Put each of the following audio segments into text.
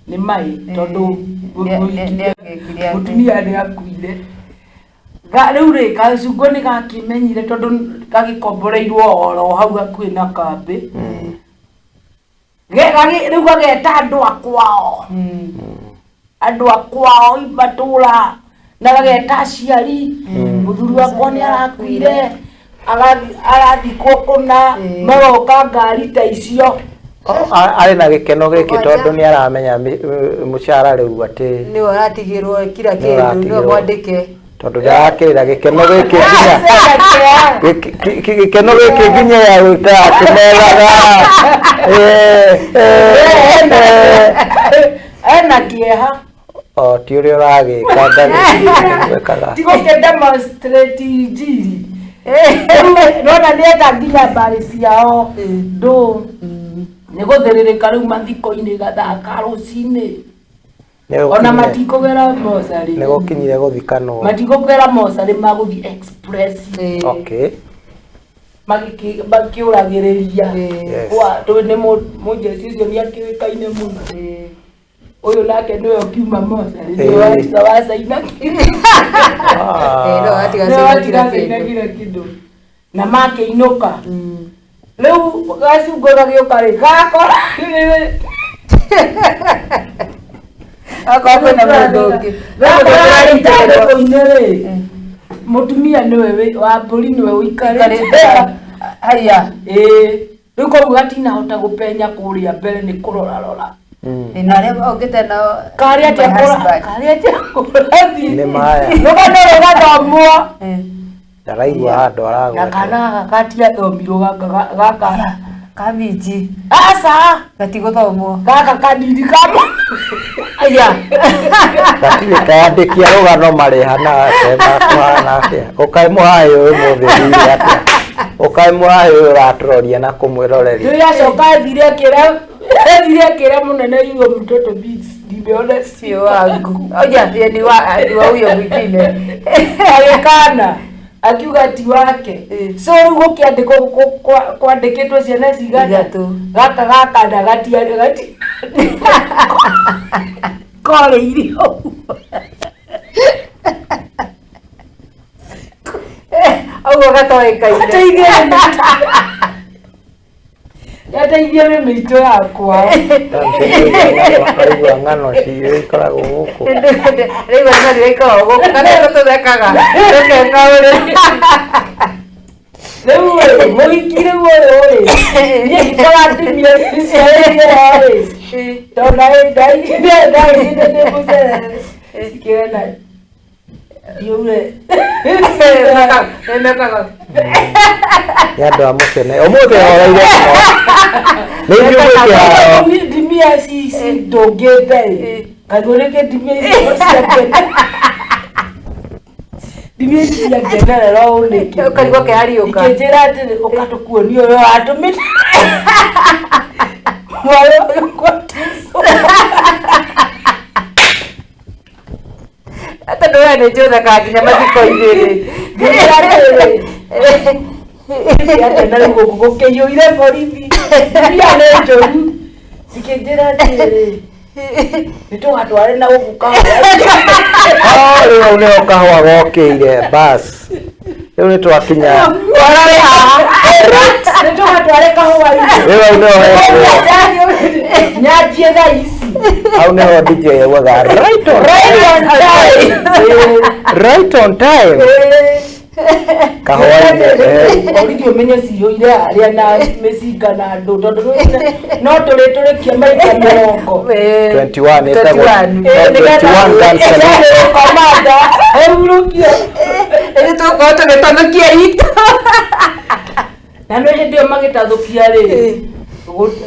Nĩ mai tondũ Nĩagĩkire atĩ? Mũtumia nĩ akuire. Rĩu rĩ, gacungwa nĩ gakĩmenyire tondũ gagĩkomboreirwo oro hau hakuhĩ na kambĩ. Rĩu gageta andũ a kwao, andũ a kwao matũra, na gageta aciari, mũthuri wakwa nĩ arakuire, arathikwo kũna, magoka ngari ta icio. Arĩ na gĩkeno gĩkĩ tondũ nĩ aramenya mũcara rĩu atĩ Nĩwe ũratigĩrwo kila Nĩwe kĩndũ, nĩwe ũratigĩrwo. mwandĩke. Tondũ ndarakĩrĩra gĩkeno gĩkĩ nginya gĩkeno gĩkĩ nginya ya gwĩka akĩmegaga. Ena kĩeha. O ti ũrĩa ũragĩka ngagĩkaga. Ti gũkĩ demonstrate injiri. Rĩu nona nĩenda nginya mbarĩ ciao ndũ nĩ gũthĩrĩrĩka rĩu mathiko-inĩ gathaka rũcinĩ ona matikũgera mocarĩ. Nĩ gũkinyire gũthikanwo. Matikũgera mocarĩ, magũthiĩ express. Makĩũragĩrĩria. Tondũ nĩ mũjeci ũcio nĩ akĩũĩkaine mũno. Ũyũ nake nĩwe ũkiuma mocarĩ, nĩwe watiga wacaina. No watiga nĩwe caina watiga kila caina kĩndũ. Kila kĩndũ na makĩinũka. Rĩu gacungwa gagĩũka rĩ, gakora Akorwo kwĩna mũndũ ũngĩ. Gakora ithandũkũ-inĩ rĩ, mũtumia nĩwe wa mbũri nĩwe ũikarĩte. Ũikarĩte. Haiya. Ĩĩ, rĩu koguo gatinahota gũpenya kũrĩa mbere nĩ kũrora rora. Na arĩa okĩte nao Karĩ atĩa my husband. Karĩ atĩa kũrathiĩ. Nĩ maya. Rũgano rũgathomwo. Ndaraigua handũ Na aragwetwo. kana gaka gatiathomirwo gaka gaka. Kaminji. Aca. Gatigũthomwo. Gaka kanini kama. Aya. Gatirĩ kandĩki a rũgano marĩhana atĩa, makũhana atĩa? Ũkaĩ mũhahĩ ũyũ mũthĩ ũthire atĩa? Ũkaĩ mũhahĩ ũyũ ũratũroria na kũmwĩroreria. Rĩu acoka athire akĩra mũnene yuo mtoto beats nimeona Sio wangu. Oja, ye ni wa huyo mwingine. Agĩkana akiuga ti wake. So rĩu gũkĩandĩkwo kwandĩkĩtwo ciana cigana? Ithatũ. Gaka gakana gatiarĩ gati korĩire ũguo. Ũguo gatoĩkaine. Gateithie nĩ mĩitũ yakwa. Aigua ng'ano ciĩ ikoragwo gũkũ. Rĩu ng'ano iria ikoragwo gũkũ kana tũthekaga tũkeng'aũrĩra. Rĩu ĩ mũhiki rĩu ũyũ rĩ, niĩ ngĩkora ndimia ciarĩ rĩ, tondũ ndaigire ndĩ mũcerere cikĩona ndiaure. Nĩmekaga. Nĩ andũ a mũkene ũmũthĩ horeire mũno nĩ ithuĩ gwĩkĩra. Ndimia cindũngĩte ĩ kaiguo nĩkĩ ndimia icio ciangene, ndimia ici ciangenerera ũũ nĩkĩ? Ũkarigwo kĩhariũka. Ikĩnjĩra atĩrĩ, ũka tũkuonie ũrĩa watũmĩte mwarĩ ũyũ kwa. Tondũ we nĩ njũthekaga nginya mathiko-inĩ rĩ. Ngĩmwĩra atĩrĩ, atĩ na rĩu gũkũ gũkĩiyũire borithi, ndimia nĩ njũru, cikĩnjĩra atĩrĩrĩ, nĩ tũgatware na gũkũ kahũa. Oh, rĩu hau nĩho kahũa gokĩire bas, rĩu nĩ twakinya. Ũhoro wĩ haha. Nĩ tũgatware kahũa-inĩ. Rĩu hau nĩho hekwo. Nyanjie thaa ici. Hau nĩho DJ augaga right on. Right on time. Right on time kahũa-inĩ, eh. Borithi ũmenye ciyũire harĩa na mĩcinga na andũ tondũ no tũrĩtũrĩkia maita 20. 21 ĩtagwo 21. No, 21 guns salute. Komanda hurũkio. Nĩ tũgũkorwo tũgĩtathũkia itũ. Na nĩ hĩndĩ ĩyo magĩtathũkia rĩ,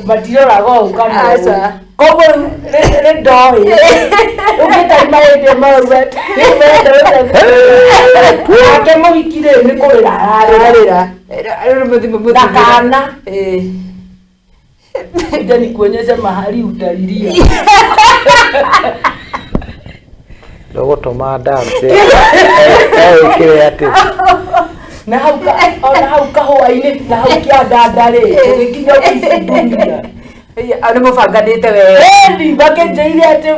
matiroraga ũũ kana ũũ. Aca. Koguo rĩ ndoĩ ũngĩtaima hĩndĩ ĩyo marauga atĩ menda gũtathũkia. Nake mũhiki rĩ, nĩ kũrĩra ararĩra. Ararĩra. Na kana kuja nikuonyeshe mahali utalilia. Ndũgũtũma dance ĩkĩre atĩ. Na hau ona hau kahũa-inĩ na hau kĩandanda rĩ, tũgĩkinya ofici ndumia. Nĩ mũbanganĩte wega. Ĩni makĩnjĩire atĩ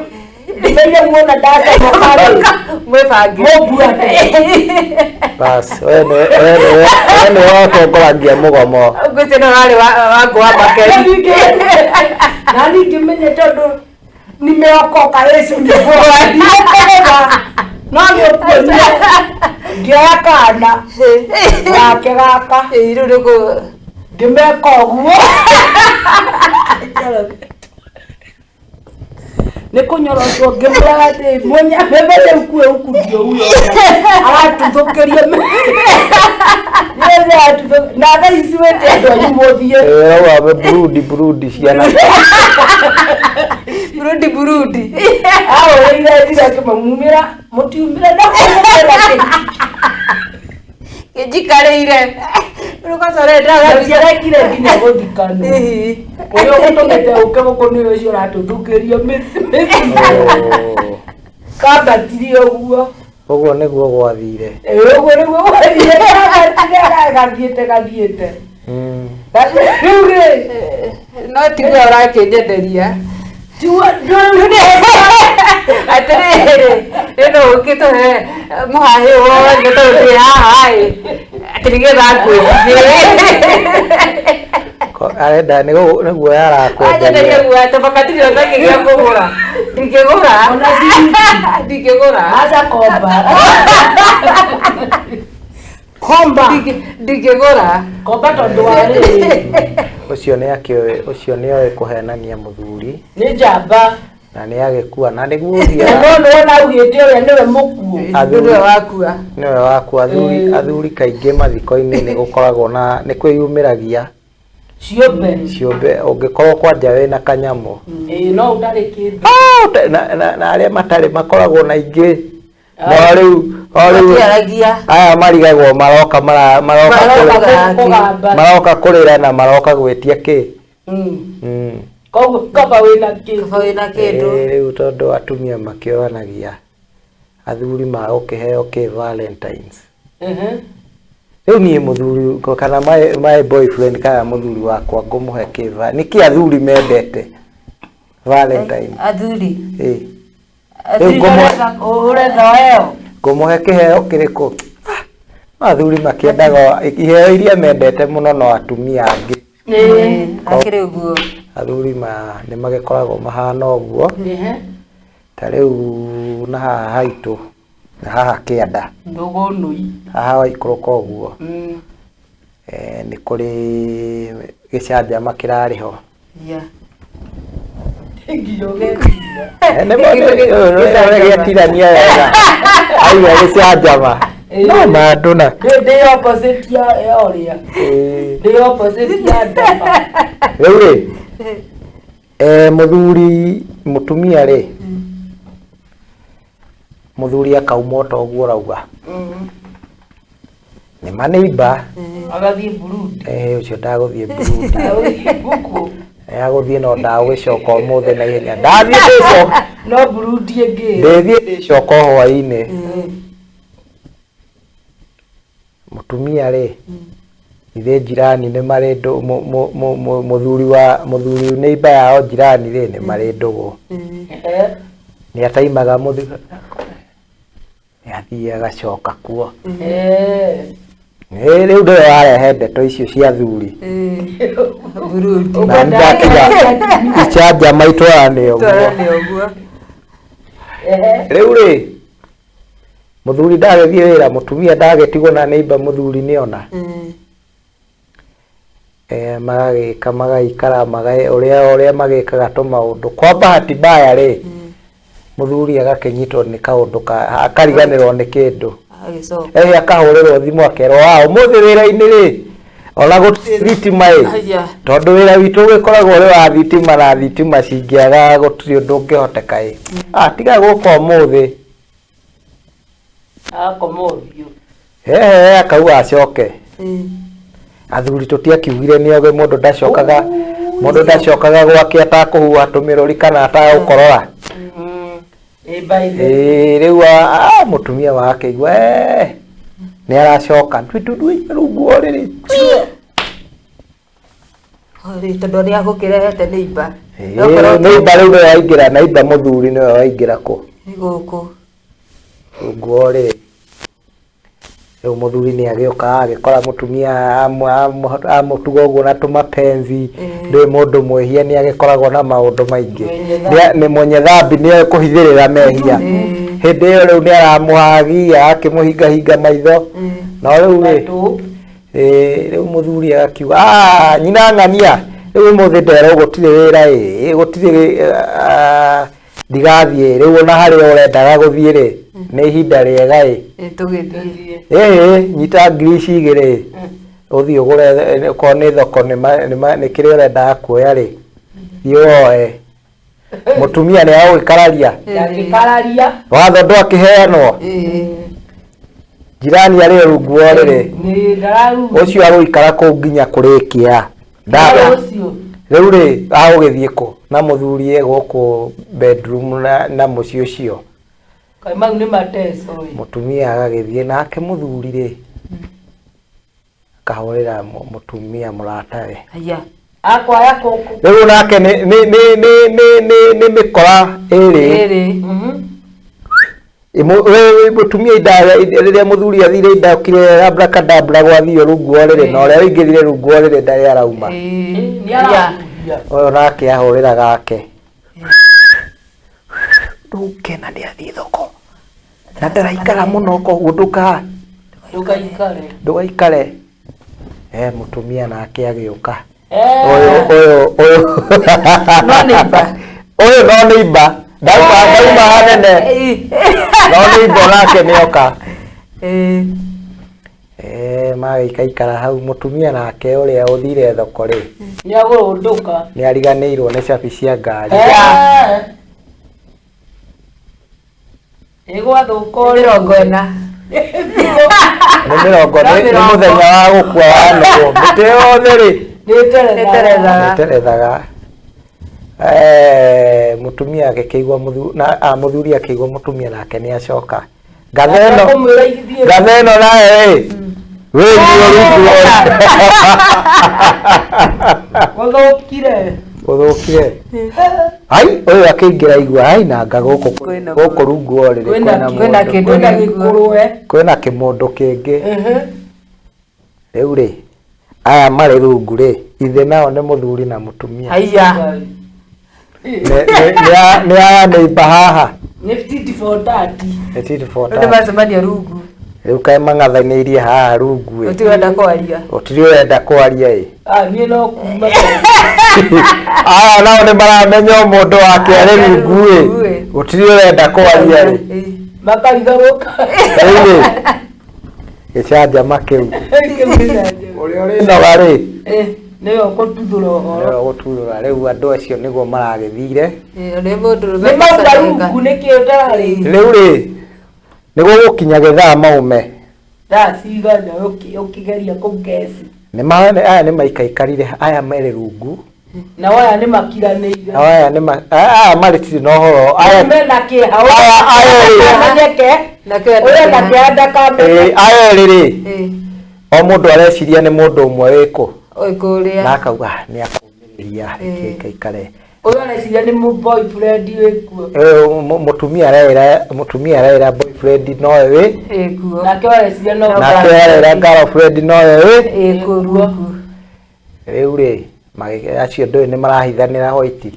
ndĩmeire muona ndacomoka rĩ Mwĩbange. Mũmbuate. Bas, we nĩwe watongoragia mũgomo. Ngwĩciria no warĩ wangũ wa makeni. Na niĩ ngĩmenya tondũ nimeokoka Yesu nĩ ndiũkũgũra no nĩ ũkuonire ngĩoya kana gake gaka Ĩĩ, rĩu nĩkũ ngĩmeka ũguo nĩ kũnyoroshwo ngĩmwĩraga atĩ mwenye meme ukue huku ndio huyo aratuthũkĩria na thaa ici wĩte andũ anyu mũthiĩ Ĩĩ, rauga Burundi Burundi ciana. Burundi Burundi. ahũrĩire njĩra akĩmamumĩra mũtiumĩra na kũmũkĩra Njikarĩire. Rĩu kwanza ũrenda kĩrekire nginya gũthikanwo Ĩĩ. ũrĩa ũgũtũmĩte ũke gũkũ nĩwe ũcio ũratũthũkĩria mĩciĩ Oh. kambatire ũguo. Ũguo nĩguo gwathire. Ĩĩ, ũguo nĩguo gwathire kambatire gathiĩte gathiĩte. Rĩu rĩ No tiguo ũrakĩnyenderia. tiguo rĩu Atĩrĩrĩ, ĩno ũkĩtũhe mũhahĩ wothe tondũ ndĩ haha ĩ. Atĩ nĩgetha ngwĩtithie. Arenda nĩguo Anyenderia arakwenderia. guo atĩ baka ndirĩ ona kĩ gĩa kũgũra. Ndingĩgũra. Ona ciringi. Ndingĩgũra. Aca komba komba Ndingĩgũra. komba tondũ wa rĩrĩ Ũcio nĩ akĩũĩ, ũcio nĩ oĩ kũhenania mũthuri nĩ njamba na nĩ agĩkua na nĩguo na ũthiaga no nĩwona augĩte ũrĩa nĩwe mũkuũ. Athuri. Nĩwe wakua. Nĩwe waku. Athuri athuri kaingĩ mathiko-inĩ nĩ gũkoragwo na nĩ kwĩyumĩragia ciũmbe ciũmbe ũngĩkorwo kwanja wĩna kanyamũ. Ĩĩ, no ũtarĩ kĩndũ. Ah, na arĩa matarĩ makoragwo na ingĩ no rĩu o rĩu Matiaragia. aya marigagwo maroka maroka Maroka kũgamba. Maroka kũrĩra na maroka gwĩtia kĩ. Koguo kaba wĩna kĩndũ. Kaba wĩna kĩndũ. Ĩĩ, rĩu tondũ atumia makĩoranagia athuri magũkĩheo kĩ Valentines. Rĩu niĩ mũthuri kana my boyfriend kana mũthuri wakwa ngũmũhe kĩ nĩkĩ athuri mendete Valentine? Athuri. Ĩĩ. Athuri Rĩu ngũmũhe Ũretha weo. Ngũmũhe kĩheo kĩrĩkũ? Ah, athuri makĩendaga iheo iria mendete mũno no atumia angĩ. Ĩĩ. Akĩrĩ ũguo. Athuri ma nĩ magĩkoragwo mahana ũguo. Ta rĩu na haha haitũ na haha kĩanda Ndũgũnũi. haha waikũrũka ũguo nĩ kũrĩ gĩcanjama kĩrarĩ ho. Yeah. Nginya ũgetinda. Nĩ gĩatirania wega aiga gĩcanjama no mandũ na Ndĩ opposite ya ũrĩa. Ndĩ opposite ya ndaba. Rĩu rĩ mũthuri mũtumia rĩ mũthuri akauma ota ũguo ũrauga nĩ manĩimba. Agathiĩ Burundi. Ũcio ndagũthiĩ Burundi. Agũthiĩ gũkũ. Agũthiĩ no ndagũgĩcoka ũmũthĩ na ihenya ndathiĩ ndĩcoka. No Burundi ĩngĩ. Ndĩthiĩ ndĩcoka o hwaĩ-inĩ. Mũtumia rĩ ithe jirani nĩ marĩ mũthuri wa mũthuri neighbor yao jirani rĩ nĩ marĩ ndũgũ. Nĩ ataimaga mũthuri nĩ athiĩ agacoka kuo. Ĩ rĩu ndĩwe warehe ndeto icio cia athuri. Burundi. Na nĩndakiuga icanjama itwarane ũguo. Twarane ũguo. Rĩu rĩ mũthuri ndagĩthiĩ wĩra mũtumia ndagĩtigwo na neighbor mũthuri nĩona. Magagĩka magaikara ũrĩa ũrĩa magĩkaga tũmaũndũ kwa bahati mbaya rĩ mũthuri agakĩnyitwo nĩ kaũndũ akariganĩrwo nĩ kĩndũ. Agĩcoka. Akahũrĩrwo thimũ akerwo wa ũmũthĩ wĩra-inĩ rĩ ona gũtirĩ thitima ĩ. Aya. Tondũ wĩra witũ ũgĩkoragwo ũrĩ wa thitima na thitima cingĩaga gũtirĩ ũndũ ũngĩhoteka ĩ. Ah, tiga gũka ũmũthĩ. Agakoma ũthiũ. Hehe akauga acoke. Athuri tũtiakiugire nĩ ogĩ mũndũ ndacokaga gwake atakũhuha tũmĩrũri kana atagũkorora. Ĩ by the Ĩĩ rĩu mũtumia wake igua nĩ aracoka ndui rungu wa ũrĩrĩ. Rĩ, tondũ nĩ agũkĩrehete nĩ imba. Nĩ imba rĩu nĩwe waingĩra na imba mũthuri nĩwe waingĩra kũ Nĩ gũkũ. Rungu wa ũrĩrĩ. Rĩu mũthuri nĩ agĩũka agĩkora mũtumia amũtuga ũguo na tũmapenzi. Ndũĩ mũndũ mwĩhia nĩ agĩkoragwo na maũndũ maingĩ. Mwenye Nĩ mwenye dhambi nĩ oĩ kũhithĩrĩra mehia. Hĩndĩ ĩyo rĩu nĩ aramũhagia akĩmũhingahinga maitho. No rĩu rĩ, Matũ. Rĩu mũthuri agakiuga, "Ah, nyina ng'ania rĩu ũmũthĩ nderwo gũtirĩ wĩra ĩ, gũtirĩ ndigathiĩ rĩu ona harĩa ũrendaga gũthiĩ rĩ, nĩ ihinda rĩega ĩ." Ĩ, tũgĩthiĩ. Ĩĩ, nyita ngiri ici igĩrĩ ũthiĩ ũgũre okorwo nĩ thoko nĩ kĩrĩa ũrendaga kuoya rĩ, thiĩ woe. Mũtumia nĩ agũgĩkararia. Ndangĩkararia. Watho ndwakĩheanwo. Jirani arĩ o rungu wa ũrĩrĩ. Nĩ ndarau. Ũcio agũikara kũu nginya kũrĩkia. Ndaga. Ũcio. Rĩu rĩ, agũgĩthiĩ kũ na mũthuri e gũkũ bedroom na mũciĩ ũcio. Kaĩ mau nĩ mateso ĩ. Mũtumia agagĩthiĩ nake mũthuri rĩ, akahũrĩra mũtumia mũratawe. Aya. Akwaya kũkũ. Rĩu nake nĩ mĩkora ĩrĩ. Ĩrĩ. Mũtumia inda rĩrĩa mũthuri athire inda okire abracadabra gwathio rungu wa ũrĩrĩ na ũrĩa waingĩrire rungu wa ũrĩrĩ ndarĩ arauma. Ĩ. Nĩ arahuria. Ũyũ nake ahũrĩra gake. Ndũkena nĩ athiĩ thoko na ndaraikara mũno koguo Ndũgaikare. ndũgaikare. Mũtumia nake agĩũka. Ũyũ ũyũ ũyũ No nĩ imba. Ũyũ no nĩ imba. Ndauma hanene. No nĩ imba nake nĩoka. Magĩikaikara hau mũtumia nake ũrĩa ũthire thoko rĩ, Nĩ agũrũndũka. nĩ ariganĩirwo nĩ cabi cia ngari. Ĩgwathũka 40. Nĩ mĩrongo nĩ mũthenya wa gũkua wa nũgũ. Mĩtĩ yothe rĩ, Nĩ ĩterethaga. nĩterethaga. Mũtumia agĩkĩigua mũthuri akĩigua mũtumia nake nĩ acoka. Ngatha ĩno Kũmwĩra ithiĩ. ngatha ĩno nayo ĩ, wĩiguo rungu wa ũrĩrĩ. Gũthũkire. Gũthũkire. Ai, ũyũ akĩingĩra igua, ai nanga gũkũ Kwĩna gũkũ rungu wa ũrĩrĩ Kwĩna kwĩna kwĩna mũndũ. kĩndũ Kwĩna gĩkuo. gĩkũrwe. Kwĩna kĩmũndũ kĩngĩ. Rĩu rĩ, aya marĩ rungu rĩ, ithe nao nĩ mũthuri na mũtumia. Haiya. Nĩ aya nĩ imba haha. Nĩ tit for tat. Nĩ tit for Rĩu tat. nĩmacemania rungu. Rĩu kaĩ mang'athanĩirie haha rungu ĩ. Gũtirĩ ũrenda kwaria. Gũtirĩ ũrenda kwaria ĩ. Ah, niĩ no kuma. Aya nao nĩ maramenya o mũndũ wake arĩ rungu ĩ. Gũtirĩ ũrenda kwaria rĩ. Makariga gũka. Rĩu rĩ, gĩcanjama kĩu. Ũrĩa ũrĩ noga rĩ, Nĩwe ũkũtuthũra ũhoro. nĩwe ũgũtuthũra. Rĩu andũ acio nĩguo maragĩthire. Nĩ mũndũ Nĩ mauma rungu nĩkĩ ũtararĩria. Rĩu rĩ, nĩguo gũkinya gĩthaa maume. Thaa cigana ũkĩgeria kũngeci. Aya nĩ maikaikarire aya merĩ rungu. Nao aya nĩ makiranĩire. Nao aya nĩ aya marĩ tirĩ na ũhoro. Aya Mena kĩeha. Aya rĩ. Amenyeke. Ũrĩa na kĩeha ndakamenye. Aya erĩ rĩ, o mũndũ areciria nĩ mũndũ ũmwe wĩkũ. Kũrĩa. Na akauga nĩ akũmĩrĩria reke ikaikare. Ũyũ areciria nĩ boyfriend wĩkuo. Mũtumia arerĩra boyfriend nowe wĩ. Ĩkuo. Nake areciria no. Nake arerĩra girlfriend nowe wĩ. Ĩkuo rungu. Rĩu rĩ, acio ndũĩ nĩ marahithanĩra hoiti.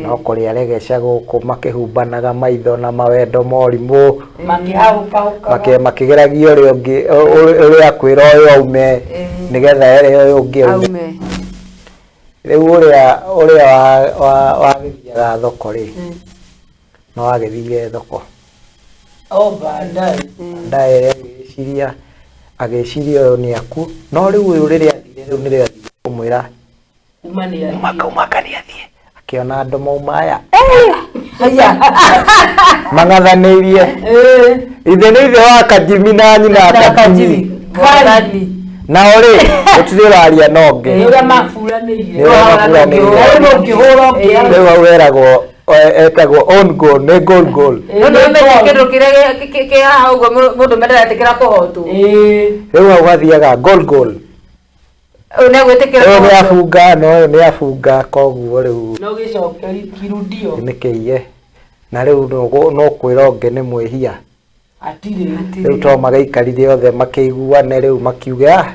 No kũrĩa regeca gũkũ makĩhumbanaga maitho na mawendo morimũ. Makĩhahũkahũkaga. Makĩgeragia ũrĩa ũngĩ ũrĩa akwĩra ũyũ aume nĩgetha ere ũyũ ũngĩ aume. Rĩu ũrĩa wagĩthiaga thoko rĩ, no agĩthire thoko. O baadaye. Baadaye agĩciria ũyũ nĩ aku. No rĩu ũyũ rĩrĩa athire rĩu nĩrĩo athire kũmwĩra Uma nĩ athiĩ. Umaka nĩ athiĩ. Akĩona andũ mauma aya. Haiya. Mang'athanĩirie. Ithe nĩ ithe wa Kajimi na nyina Kajimi. Mwathani. Nao rĩ, gũtirĩ ũraria na ũngĩ. Nĩ ũrĩa maburanĩire. Nĩ ũrĩa maburanĩire. Rĩu ũngĩhũra ũngĩ. Rĩu hau eragwo etagwo own goal, nĩ goal goal. No nĩ ũmenye kĩndũ kĩrĩa kĩ haha ũguo mũndũ mendaretĩkĩra kũhotwo. Rĩu hau hathiaga goal goal. Ũyũ nĩ agwĩtĩkĩra Ũyũ nĩ mũndũ. abunga na ũyũ nĩ abunga, koguo rĩu No gĩcoke kirudio. Nĩ kĩiye na rĩu no kwĩra ũngĩ nĩ mwĩhia. Hatirĩ. Rĩu to magĩikarire othe makĩiguane, rĩu makiuge, "Ah,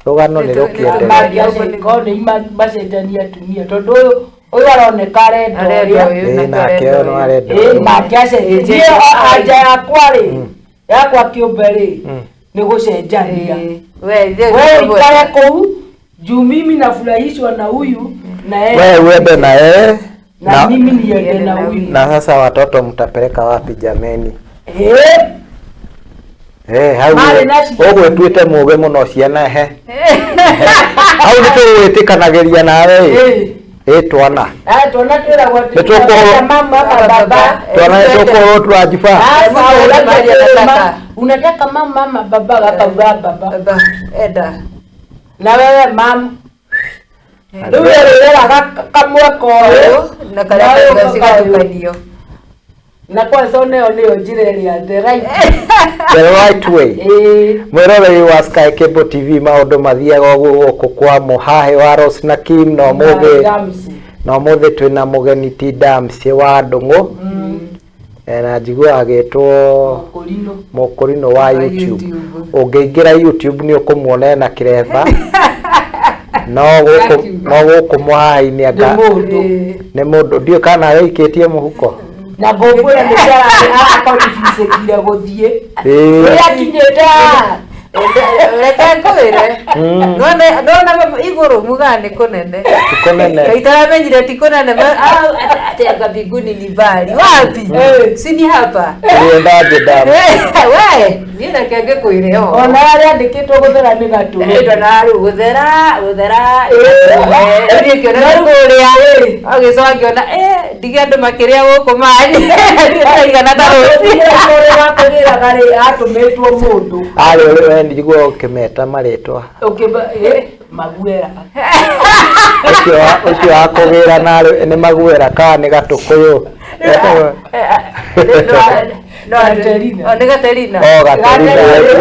rũgano nĩ rũkĩendelee." Mangĩacenjia nĩ macenjania atumia, tondũ ũyũ ũyũ aroneka arenda Arenda ũrĩa. ũyũ. Ĩĩ, nake ũyũ no arenda Ĩĩ, ũyũ. mangĩacenjia. Ĩĩ, Niĩ anja yakwa rĩ, yakwa kĩũmbe rĩ, nĩ gũcenjania. Ĩĩ. We ithe We ũikare kũu juu mimi nafurahishwa na huyu na yeye Wewe uende na yeye na na, mimi niende na huyu. Na sasa watoto mtapeleka wapi jameni? Eh, Eh, hau Marĩ na ciana. ũgwĩtuĩte mũgĩ mũno, ciana he hau nĩ tũgwĩtĩkanagĩria nawe ĩ. Eh. Ĩ, twana Ah, twana twĩragwo atĩ Nĩ tũkũhũrwo- unataka mama ama baba. Twana nĩ tũkũhũrwo tũranjiba. Sasa Mama, unataka mama. mama, unataka mama ama baba, gakauga baba. Baba enda. Na wewe mam, rĩu werĩreraga kamwe koyũ Na karĩa kangĩ cigatukanio. Na kwanza onayo nĩyo njĩra ĩrĩa the right. The right way. Ĩĩ. Mwĩroreri wa Sky Cable TV, maũndũ mathiaga ũguo gũkũ kwa mũhahĩ wa Rose na Kim, na ũmũthĩ Ramsey. na ũmũthĩ twĩna mũgeni ti Damsi wa Ndũng'ũ. Eh, na njiguaga agĩtwo Mũkũrinũ. Mũkũrinũ wa Wa YouTube. YouTube. Ũngĩingĩra YouTube nĩ ũkũmuona ena kĩremba, no gũkũ Akiuga. no gũkũ mũhaha-inĩ Nĩ anga mũndũ. Ĩĩ. Nĩ mũndũ, ndiũĩ kana arĩikĩtie mũhuko. Na ngũkwĩra nĩ arakonfusĩkire gũthiĩ. Ĩĩ. Ũrĩa akinyĩte haha. Reke ngwĩre, nona igũrũ mugaga nĩ kũnene. Ti kũnene. Kaita aramenyire ti kũnene, atĩ anga mbinguni ni mbali wapi, si ni hapa. Ũrenda njĩnda. We niĩ reke ngĩkwĩre o Ona harĩa andĩkĩtwo gũthera nĩ gatũrũ. Ndona rĩu gũthera gũthera, niĩ ngĩona nĩ kũrĩa agĩcoka ngĩona ndige andũ makĩrĩa gũkũ maĩ ndĩraigana ta rũci. Ũrĩa wakũgĩraga rĩ, atũmĩtwo mũndũ. Arĩ ũrĩ we njiguaga ũkĩmeta marĩtwa. Maguera. Ũcio wa kũgĩra narĩ nĩ maguera kana nĩ gatũkũyũ? Gaterina. Nĩ Gaterina. O Gaterina,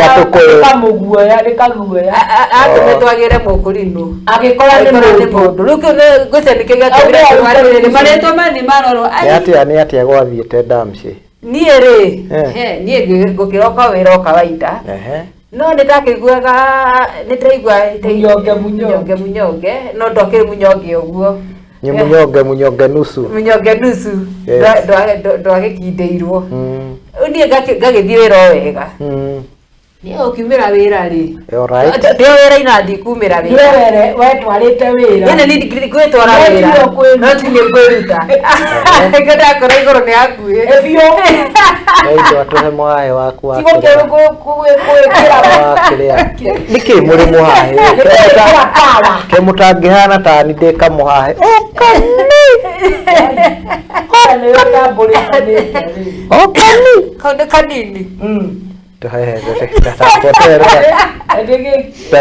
gatũkũyũ. Kamũguoya, nĩ kaguoya. Atũmĩtwo agĩre mũkũrinũ. Agĩkora nĩ Agĩkora nĩ mũndũ. mũndũ. Rĩu kĩu ngwĩciria nĩkĩo gĩatũmire Au atũmwo atĩrĩrĩ, nĩ marĩtwa maya nĩ marorwo. Nĩ atĩa, nĩ atĩa gwathiĩte Damsi? Niĩ rĩ, Eh. niĩ ngũkĩroka wĩra o kawaida, no nĩ ndakĩiguaga nĩ ndĩraigua Mũnyonge, mũnyonge. Mũnyonge mũnyonge, no ndokĩrĩ mũnyonge ũguo. Nĩ mũnyonge mũnyonge nusu. Mũnyonge nusu. Yes. Ndwagĩkindĩirwo. Rĩu niĩ ngagĩthiĩ wĩra o wega. Niĩ gũkiumĩra wĩra rĩ, Alright. ndĩ o wĩra-inĩ na ndikumĩra Nĩ wĩra. were wetwarĩte wĩra. Ĩno nĩ ngwĩtwara No wĩra. tiwe ũkwĩruta. No ti nĩ ngwĩruta. Ngĩ ndakora igũrũ nĩ hakuhĩ. Ĩ biũ. Rĩu atũhe mũhaĩ waku wa Ti kĩrĩa. gwĩkĩra Wa kĩrĩa. Nĩkĩ mũrĩ mũhaĩ? Gwĩkĩra power. Ke mũtangĩhana ta ni ndĩ kamũhaĩ. Nĩyo tambũrĩkanĩte rĩ. Okani. Kau nĩ kanini. Tũhe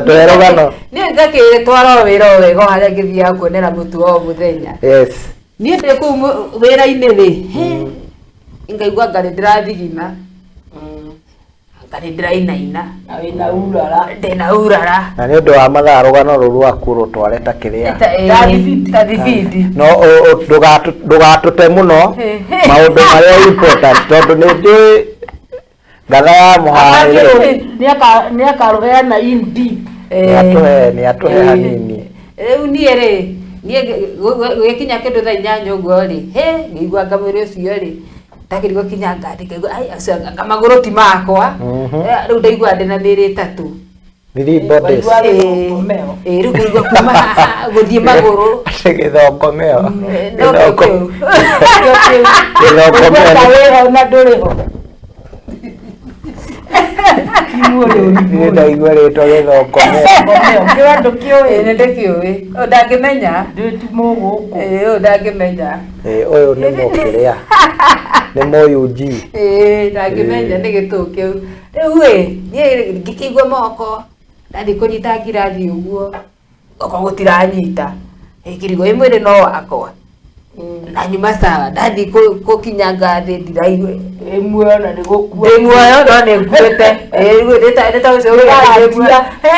tũhe rũgano. Niĩ ngakĩtwara o wĩra o wega o harĩa ngĩthiaga kuonera mũtu o mũthenya. Yes. Niĩ ndĩ kũu wĩra-inĩ rĩ, ngaigua ngarĩ ndĩrathigina, ngarĩ ndĩrainaina. Na wĩna urara. Ndĩna urara. Na nĩ ũndũ wa mathaa, rũgano rũu rwaku rũtware ta kĩrĩa. Ta Ta thibindi. Ta thibindi. No ndũgatũte mũno maũndũ marĩa important, tondũ nĩ njũĩ ngatha ya mũhaĩ rĩ. Nĩ akarũheana in deep. Nĩ atũhe, nĩ atũhe hanini. Rĩu niĩ rĩ, niĩ gũgĩkinya kĩndũ thaa 8 ũguo rĩ, he ngĩigua anga mwĩrĩ ũcio rĩ ndakĩrigwo kinya ngathi ngaigua ai acio anga magũrũ ti makwa. Rĩu ndaigua ndĩna mĩĩrĩ ĩtatũ. Three bodies. Waigua gĩthongomeo. Ĩĩ, rĩu ngaigua kuma haha gũthiĩ magũrũ. Gĩthongomeo. No kĩu kĩu. Gĩthongomeo. Ũguo ta wĩho na ndũrĩ ho. Niĩ ndaigua rĩtwa gĩthongomeo. Kĩo ndũkĩũĩ. Ĩĩ, nĩ ndĩkĩũĩ. Ũyũ ndangĩmenya. Ndĩ ti mũgũkũ. Ĩĩ, ũyũ ndangĩmenya. Ĩĩ, ũyũ nĩ mũkĩrĩa, nĩ mũyunji. Ĩĩ, ndangĩmenya nĩ gĩtũũ kĩu. Rĩu ĩ niĩ ngĩkĩigua moko ndathiĩ kũnyita ngirathi ũguo, guoko gũtiranyita, ngĩrigwo ĩ mwĩrĩ no wakwa. Na nyuma sawa ndathi kũkinyanga thĩ ndiraigua. Ĩ muoyo na nĩ gũkua. Ndĩ muoyo no nĩ nguĩte. Ĩ, rĩu nĩ ta ũcio ugaga ndĩ muoyo. Ndĩ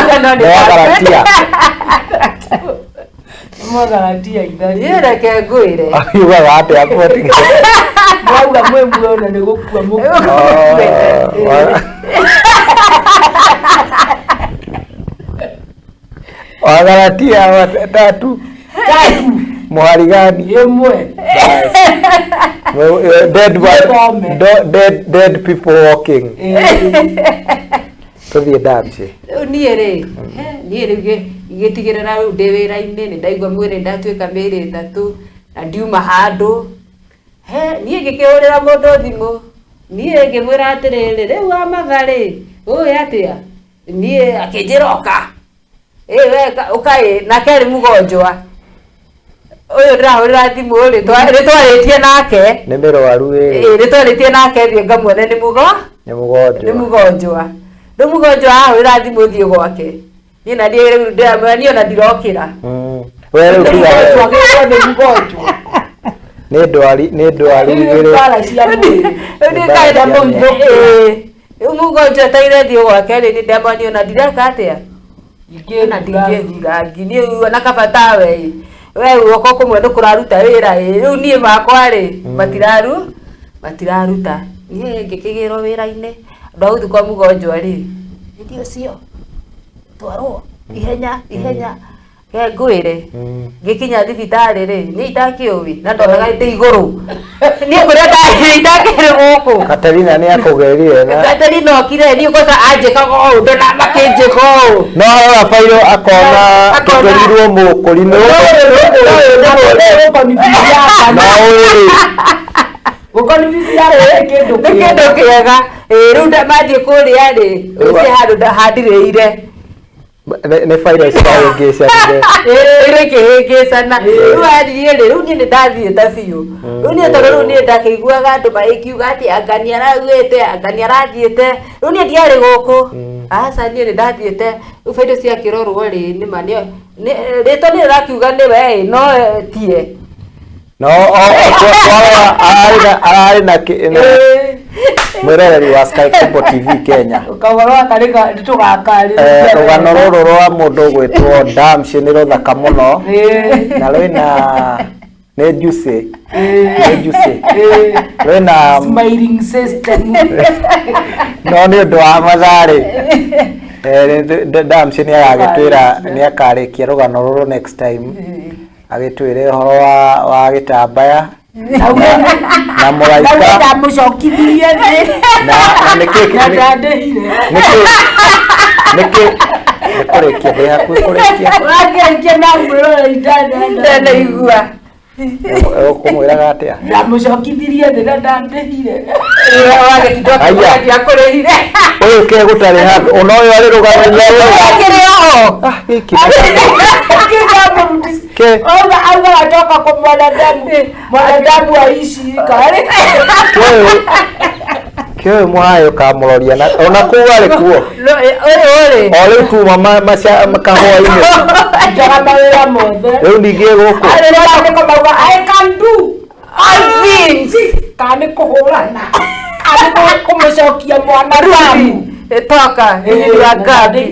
muoyo no nĩ Nĩwagaratia. Mwagaratia ithari. Niĩ reke ngwĩre. Akiugaga atĩa kuotigĩra? Mwauga mwĩ muoyo na nĩ gũkua mũkua. Wagalatia 3. Tatu. Muhari gani? Ĩmwe. Dead Gĩthome. Dead people walking. Tũthiĩ ndamci. Rĩu niĩ rĩ, niĩ rĩu gĩtigĩrĩra rĩu ndĩ wĩra-inĩ nĩ ndaigua mwĩrĩ ndatuĩka mĩĩrĩ ĩtatũ na ndiuma handũ. He, niĩ ngĩkĩhũrĩra mũndũ thimũ. Niĩ ngĩmwĩra atĩrĩrĩ, rĩu wa matha rĩ, ũĩ atĩa? Niĩ akĩnjĩra ũka. Ĩ we ũka ĩ, nake arĩ mũgonjwa. Ũyũ ndĩrahũrĩra thimũ rĩ, nĩtwarĩtie nake. Nĩ mĩrwaru ĩ. Ĩ, nĩtwarĩtie nake thiĩ ngamuone nĩ mũgo? Nĩ mũgonjwa. Nĩ mũgonjwa. Rĩu mũgonjwa ahũrĩra thimũ thiĩ gwake. Niĩ na niĩ rĩu ndĩramwĩra niĩ ona ndirokĩra. We rĩu tiga Mũgonjwa we. gĩkwo nĩ mũgonjwa. Nĩ ndwari nĩ ndwari Nĩ igĩrĩ. mbara cia mwĩrĩ. Rĩu niĩ Mbara cia ngai- Ĩ, rĩu mũgonjwa etaire thiĩ gwake rĩ, nĩ ndamwĩra niĩ ona ndireka atĩa? Na ndingĩthura ngi niĩ ona kaba tawe ĩ. We guoko kũmwe nĩ kũraruta wĩra ĩ. Rĩu niĩ makwa rĩ, matiraruta. Niĩ ngĩkĩgĩrwo wĩra-inĩ, andũ a gũthiĩ kwa mũgonjwa rĩ, nĩ ũcio twarwo ihenya ihenya. Ke ngwĩre, ngĩkinya thibitarĩ rĩ, niĩ itakĩũĩ na ndonaga ndĩ igũrũ. Niĩ kũrĩa ndarĩ itakĩrĩ gũkũ. Katerina nĩ akũgerire na Katerina okire niĩ kwanza anjĩkaga ũũ ndona makĩnjĩka ũũ. no arora bairo akona Akona. tũtũrirwo mũkũrinũ na ũrĩ Gũkonibiciarĩ kĩndũ Nĩ kĩndũ kĩega. Ĩ, rĩu mathiĩ kũrĩa rĩ, ũcio handũ handirĩire. Nĩ bairo cirahĩngĩcanire. Ĩrĩ kĩhĩngĩcana. Rĩu athiĩ rĩ, rĩu niĩ nĩndathiĩte biũ. Rĩu niĩ tondũ rĩu niĩ ndakĩiguaga andũ magĩkiuga atĩ anga nĩaraugĩte, anga nĩarathiĩte. Rĩu niĩ ndiarĩ gũkũ. Aca niĩ nĩndathiĩte. Rĩu bairo ciakĩrorwo rĩ, nĩma rĩtwa nĩ rĩrakiuga nĩwe ĩ, no tie. No twarora ararĩ na mwĩroreri wa Sky Cable TV Kenya. Kahoro gaka nĩtũgakarĩria. Rũgano rũrũ rwa mũndũ ũgwĩtwo Damshi nĩ rũthaka mũno na rwĩna nĩ juicy, nĩ juicy, rwĩna Smiling system. No nĩ ũndũ wa mathaa rĩ, Damshi nĩ aragĩtwĩra nĩ akarĩkia rũgano rũrũ next time, agĩtwĩre ũhoro wa gĩtambaya na mũraika. Na ndamũcokithirie thĩ. Na nĩkĩ Na ndandĩhire. nĩkĩ nĩkĩ nĩ kũrĩkia ndĩ hakuhĩ kũrĩkia. Ũrakĩrĩkia na mwĩroreri Ndanaigua. Ũkũmwĩraga atĩa? Ndamũcokithirie thĩ na ndandĩhire. Wagĩtinda Aya. ndiakũrĩhire. Ũyũ ke gũtarĩ handũ ona ũyũ arĩ rũgano-inĩ rũrũ. Akĩrĩ oho. Ah, gĩkĩ Ke- Auga auga atoka kwa mwanadamu mwanadamu aishi kare. kĩũyũ kĩũyũ mũhayo kamũroria na ona kũu arĩ kuo. Ũyũ rĩ. O rĩu tuma kahũa-inĩ. Njaga mawĩra mothe. Rĩu ningĩ gũkũ. Arĩ mauga I can do All things. kana nĩ kũhũrana kana nĩ kũmũcokia mwanadamu. Toka. Nĩ ngabi.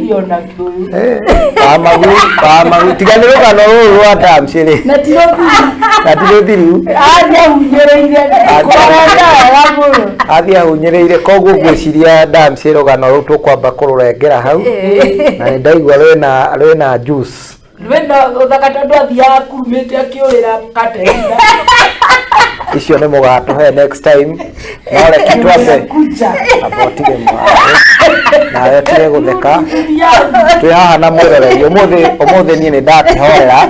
Kamagu kamagu tiga nĩ rũgano rũrũ rwa Damshi rĩ Na ti rũthiru. Na ti rũthiru. Athiĩ ahunyĩrĩire kũrenda wega mũno. Athiĩ ahunyĩrĩire koguo ngwĩciria Damshi rũgano rũu tũkwamba kũrũrengera hau na nĩ ndaigua rwĩna juice. Rwĩna ũthaka tondũ athiaga akurumĩte akĩũrĩra Katerina. Icio nĩ mũgatũhe next time, no reke twambe Kucha. amba ũtige mũhare nawe ũtige gũtheka. Twĩ haha na mwĩroreri ũmũthĩ ũmũthĩ niĩ nĩ ndakĩhorera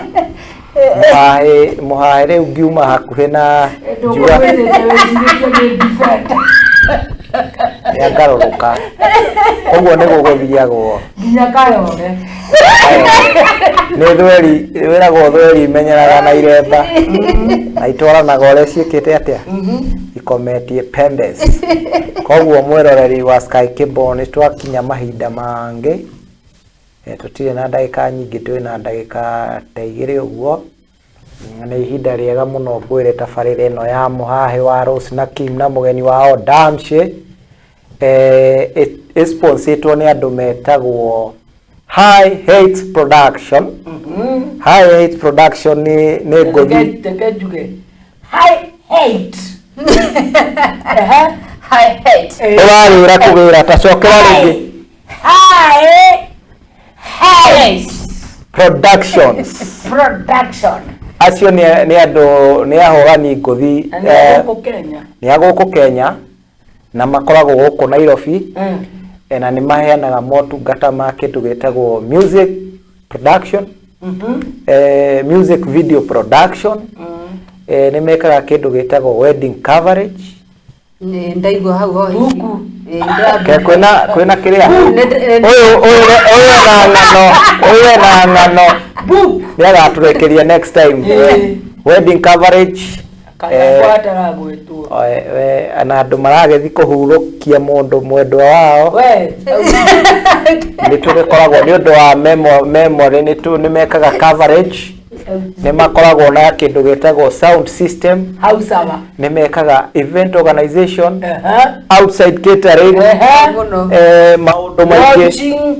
mũhahĩ mũhahĩ rĩu ngiuma hakuhĩ na njua Ndũkũmwĩrĩte wĩcirĩtie nĩ defender. Nĩangarũrũka ũguo nĩ gũgũthiagwo Nginya kayore. Nĩ thweri wĩragwo thweri imenyeraga na iremba na itwaranaga ũrĩa ciĩkĩte atĩa ikometie pembes. Koguo mwĩroreri wa Sky Cable nĩ twakinya mahinda mangĩ. Tũtirĩ na ndagĩka nyingĩ, twĩ na ndagĩka ta igĩrĩ ũguo. Nĩ ihinda rĩega mũno ngwĩre tabarĩra ĩno ya mũhahĩ wa Rose na Kim na mũgeni wao Damshi ĩsponsetwo nĩ andũ metagwo High Heights Production. High Heights Production nĩ ngũthi. Reke njuge I hate. Ehe. I hate. Ũrarĩra kũgĩra ta cokera rĩngĩ. I hate Productions. production. Acio nĩ andũ nĩ ahũrani ngũthi. Na nĩ gũkũ Kenya. Nĩ a gũkũ Kenya na makoragwo gũkũ Nairobi. Na nĩ maheanaga motungata ma kĩndũ gĩtagwo music production, music video production, nĩ mekaga kĩndũ gĩtagwo wedding coverage. Nĩ ndaigua hau ho hihi. Buku. Ke kwĩna kĩrĩa ũyũ ũyũ ũyũ ena ng'ano, ũyũ ena ng'ano nĩ agatũrekeria next time. Wedding coverage. Kana kwataragwĩtwo. Na andũ maragĩthiĩ kũhurũkia mũndũ mwendwa wao. We. Nĩ tũgĩkoragwo nĩ ũndũ wa memory, nĩ mekaga coverage, nĩ makoragwo na kĩndũ gĩtagwo sound system, Hau sawa. nĩ mekaga event organization, Ehe. outside catering, Ehe. Mũno. Maũndũ maingĩ. Launching.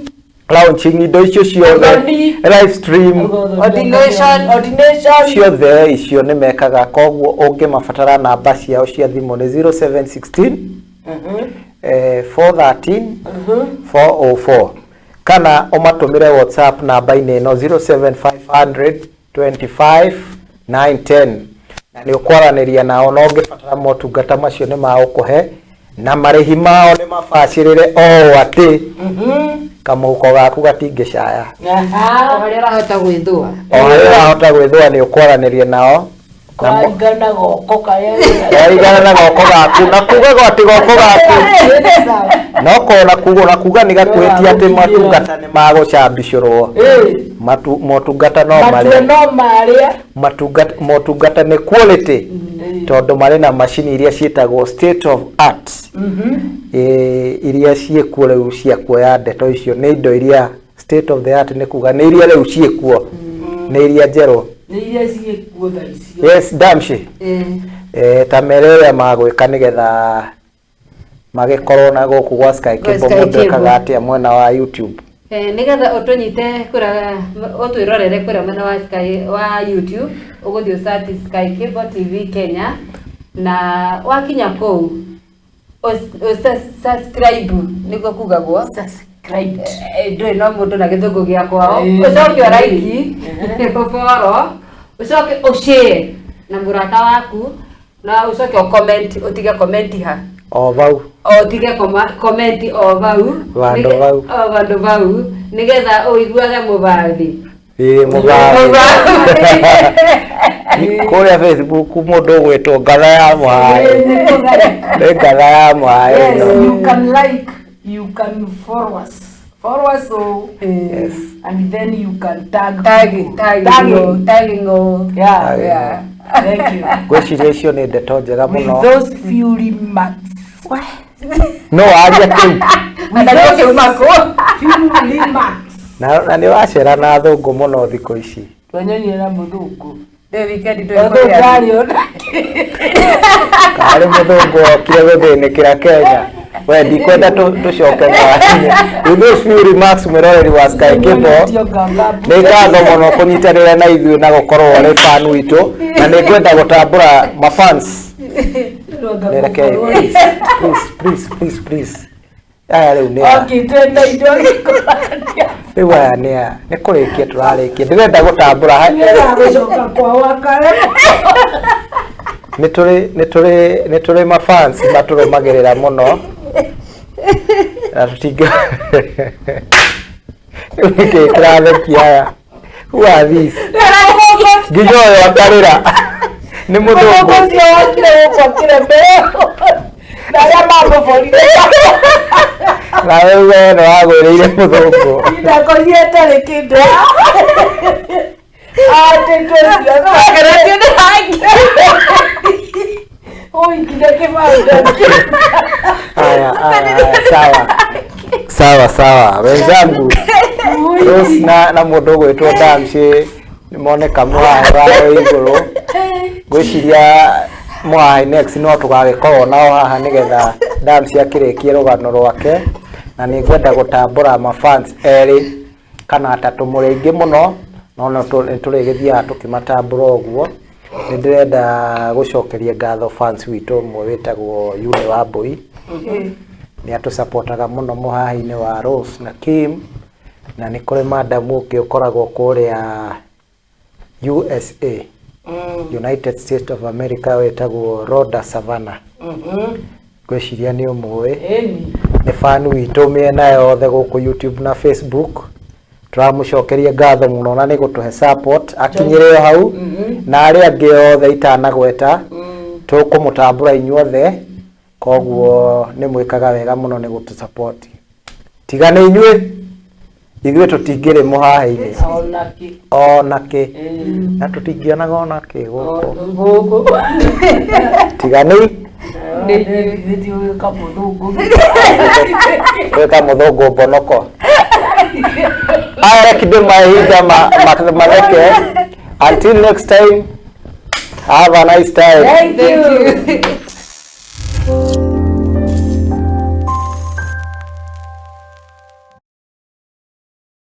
Launching indo icio ciothe. Ũthoni. Live stream. Ordination. Ordination. Ciothe icio nĩ mekaga, koguo ũngĩmabatara namba ciao cia thimũ nĩ 0716 413 404 kana ũmatũmĩre WhatsApp namba-inĩ ĩno 07500 25 910 na nĩ ũkwaranĩria nao, na ũngĩbatara motungata macio nĩ magũkũhe na marĩhi mao nĩ mabacĩrĩre o atĩ kamũhuko gaku gatingĩcaya. Aha. O harĩa ũrahota gwĩthũa. O harĩa ũrahota gwĩthũa nĩ ũkwaranĩria nao na Kũringana goko karĩa. Kũringana na goko gaku na kuga atĩ goko gaku no kona kuga na kuga nĩ gakuhĩtia atĩ matungata nĩ magũcambicũrwo. Motungata no Matue marĩa no marĩa. Motungata nĩ quality tondũ marĩ na macini iria ciĩtagwo state of art, iria ciĩkuo rĩu cia kuoya ndeto icio nĩ indo iria state of the art, nĩ kuga nĩ iria rĩu ciĩkuo, nĩ iria njerũ. Nĩ iria ciĩkuo thaa icio. Yes, Damshi. Ta mere ũrĩa magwĩka nĩgetha magĩkorwo na gũkũ gwa Sky Gwa Cable Sky mũndũ Cable. ekaga atĩa mwena wa YouTube? Nĩgetha ũtũnyite kũrĩa ũtwĩrorere kũrĩa mwena wa Sky wa YouTube, ũgũthiĩ ũsearch Sky Cable TV Kenya, na wakinya kũu subscribe nĩguo kugagwo. Subscribed. Ndũĩ no mũndũ na gĩthũngũ gĩa kwao. Ũcoke ũraiki ũboro, ũcoke ũshare na mũrata waku, na ũcoke ũcomment, ũtige comment ha O vau. Ũtige comment o vau. Vandũ vau. O vandũ vau nĩgetha ũiguage mũbathi. Ĩĩ, mũbathi kũrĩa Facebook mũndũ ũgwĩtwo ngatha ya mũhaĩ, nĩ ngatha ya mũhaĩ Yes, ĩno. you can like, you can follow us. Follow us so, Yes. and then you can tag Tagging, people. tagging, Tagging. tagging o. Yeah. Tagging. Yeah. Thank you. Ngwĩciria icio nĩ ndeto njega With mũno. those few remarks. No waria kĩu. Na ndagĩkiuma kũ? Few remarks. Na nĩ wacera na athũngũ mũno thikũ ici. Twanyonire na mũthũngũ. Ndĩ weekend ndĩ Mũthũngũ kũrĩa. arĩ ona. Karĩ mũthũngũ okire gũthĩnĩkĩra Kenya. We ndikwenda tũcoke mwainĩ. With those few remarks, mwĩroreri wa Sky Cable, nĩ ngatho mũno kũnyitanĩra na ithuĩ na gũkorwo ũrĩ fan witũ, na nĩ ngwenda gũtambũra mafans. Nĩreke, please, please, please, please, please. Aya rĩu nĩ a Okĩte na indo gĩkũrandia. Rĩu aya nĩ a nĩ kũrĩkia tũrarĩkia, ndĩrenda gũtambũra Nĩegũcoka kwao akaremwo. Nĩ tũrĩ mafans matũrũmagĩrĩra mũno na tũtingĩ rĩu nĩkĩ kĩrathekia aya? Who are these? Nginya ũyũ akarĩra nĩ Mũthũngũ mũthũngũ. ũcio wokire gũkũ akĩremerwo. Na arĩa mamũborire. Na rĩu we nĩ wagwĩrĩire mũthũngũ. Ndakorire ĩtarĩ kĩndũ. Atĩ tũcio. Oi, nginya kĩbanda. Haya, haya, haya, sawa sawa sawa, wenzangu Rose na mũndũ ũgwĩtwo Damshi. Nĩ moneka mũhahe wa igũrũ. Ngwĩciria mũhahe next no tũgagĩkorwo nao haha nĩgetha Dams akĩrĩkie rũgano rwake, na nĩ ngwenda gũtambũra mafans erĩ kana atatũ, mũrĩ aingĩ mũno, no no nĩ tũrĩgĩthiaga tũkĩmatambũra ũguo. Nĩ ndĩrenda gũcokeria ngatho fans witũ ũmwe wĩtagwo Yune Wambui, nĩ atũsapotaga mũno mũhahe-inĩ wa Rose na Kim, na nĩ kũrĩ madam ũngĩ ũkoragwo kũrĩa USA, United States of America, wĩtagwo Rhoda Savannah. Ngwĩciria nĩ ũmũĩ. Ĩni. Nĩ fan witũ mĩena yothe gũkũ YouTube na Facebook. Tũramũcokeria ngatho mũno na nĩ gũtũhe support akinyĩre o hau, na arĩa angĩ othe itanagweta tũkũmũtambũra inyuothe. Koguo nĩ mwĩkaga wega mũno nĩ gũtũ support. Tiga nĩ inyuĩ, ithuĩ tũtingĩrĩ mũhahe-inĩ. Onakĩ. Ona kĩ na tũtingĩonaga ona kĩ gũkũ. Gũkũ. Tiga nĩ Nĩthiũĩka mũthũngũ. Gwĩka mũthũngũ mbonoko aya, reke ndĩ mahinda matheke. Until next time, have a nice time. Thank you.